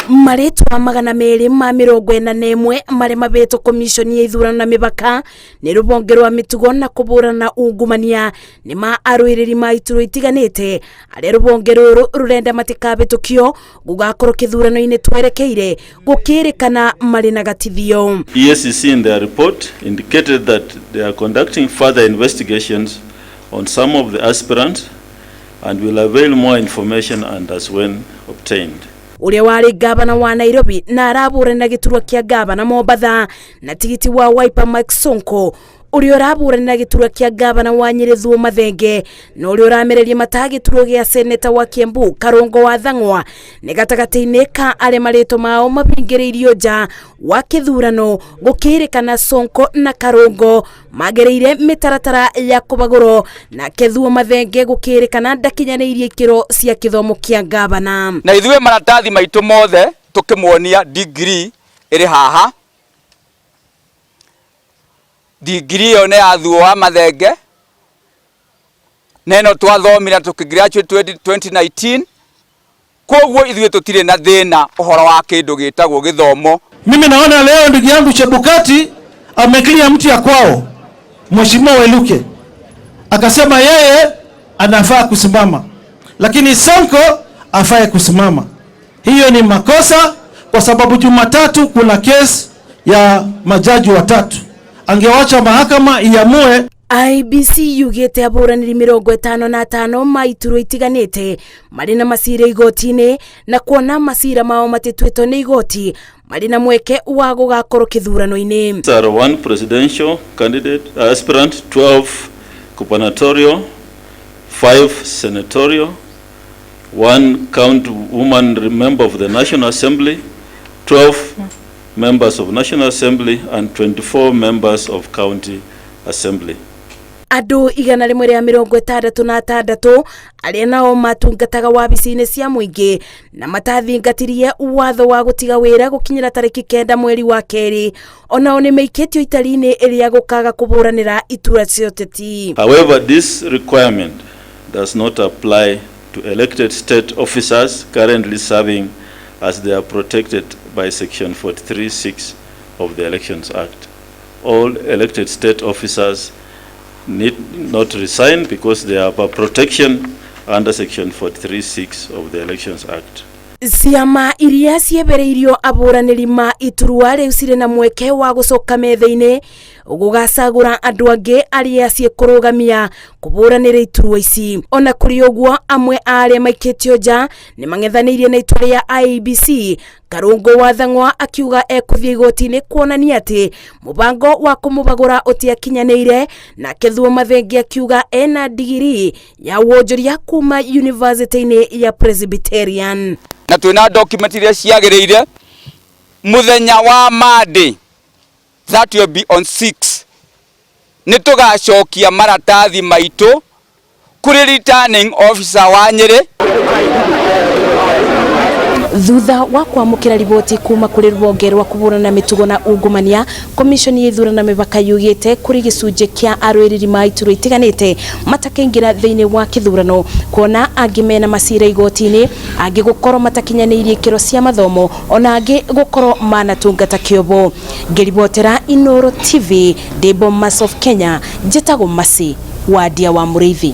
Marĩtwa 241 marĩa mabetwo komishoni ya ithurano na mĩbaka nĩ rũbonge rwa mĩtugo na kũbũrana ungumania nĩ ma arũĩrĩri ma iturwa itiganĩte arĩa rũbonge rũrũ rũrenda matikabĩtũkio gũgakorwo kĩthurano-inĩ twerekeire gũkĩrĩkana marĩ na gatithio. EACC in their report indicated that they are conducting further investigations on some of the aspirants and will avail more information and as when obtained. Ũrĩa warĩ ngabana wa Nairobi na arabũrana gĩturwa kĩa ngabana Mombatha na tigiti wa Wiper Mike Sonko, ũrĩa ũrabũranĩra gĩturwa kĩa ngabana wa Nyĩrĩ Thuo Mathenge, na ũrĩa ũramereria mata gĩturwa gĩa seneta wa Kiambu Karũngo wa Thang'wa nĩ gatagatĩ-inĩ ka arĩa marĩtwa mao mabingĩrĩirio nja wa kĩthurano gũkĩrĩkana Sonko na Karũngo magereire mĩtaratara ya kũbagũrwo, nake Thuo Mathenge gũkĩrĩkana ndakinyanĩirie ikĩro cia kĩthomo kĩa ngabana. Na ithuĩ maratathi maitũ mothe tũkĩmuonia degree ĩrĩ haha, degree ĩyo nĩ ya Thuo wa Mathenge, na ĩno twathomire na tũkĩ graduate 2019. Koguo ithuĩ tũtirĩ na thĩna ũhoro wa kĩndũ gĩtagwo gĩthomo. Mimi naona leo ndugu yangu Chebukati ameclear mtu ya kwao, Mheshimiwa Weluke akasema yeye anafaa kusimama, lakini Sonko afae kusimama. Hiyo ni makosa, kwa sababu Jumatatu kuna kesi ya majaji watatu. Angewacha mahakama iamue. IEBC yugĩte abũranĩri 55 ma iturwa itiganĩte marĩ na macira igoti-inĩ, na kuona macira mao matituĩtwo nĩ igoti marĩ na mweke wa gũgakorwo kĩthurano-inĩ. There are 1 presidential candidate, aspirant, 12 gubernatorial, 5 senatorial, 1 county woman member of the National Assembly, 12 members of National Assembly and 24 members of County Assembly. Andũ 166 arĩa nao matungataga wabici-inĩ cia mũingĩ na matathingatirie watho wa gũtiga wĩra gũkinyĩra tarĩki 9 mweri wa kerĩ, onao nĩ maikĩtio itari-inĩ ĩrĩa gũkaga kũbũranĩra itura cia ũteti. However, this requirement does not apply to elected state officers currently serving, as they are protected by Section 43(6) of the Elections Act. All elected state officers need not resign because they have a protection under Section 43(6) of the Elections Act. Ciama iria ciebereirio abũranĩri ma iturwa rĩu cirĩ na mweke wa gũcoka metha-inĩ gũgacagũra andũ angĩ arĩa ciĩkũrũgamia kũbũranĩra iturwa ici. Ona kũrĩ ũguo, amwe a arĩa maikĩtio nja nĩ mang'ethanĩirie na itua rĩa IEBC. Karũngũ wa Thang'wa akiuga ekũthiĩ igoti-inĩ kuonania atĩ mũbango wa kũmũbagũra ũtiakinyanĩire, nake Thuo Mathenge akiuga ena digiri ya wonjoria kuma University-inĩ ya Presbyterian. Na twĩna document iria ciagĩrĩire. Mũthenya wa Monday, that will be on 6, nĩ tũgacokia maratathi maitũ kũrĩ returning officer wa Nyĩrĩ. Thutha wa kwamũkĩra riboti kuma kũrĩ rũhonge rwa kũhũrana mĩtugo na ungumania, komishoni ya ithurano na mĩbaka yugĩte kũrĩ gĩcunjĩ kĩa arũĩrĩri ma iturwa itiganĩte matakaingĩra thĩinĩ wa kĩthurano, kuona angĩ mena macira igoti-inĩ, angĩ gũkorwo matakinyanĩirie ikĩro cia mathomo, ona angĩ gũkorwo manatungata kĩobo. Ngĩribotera Inooro TV ndĩ Bomas of Kenya, njĩtagwo Mercy Wandia wa Mũrĩithi.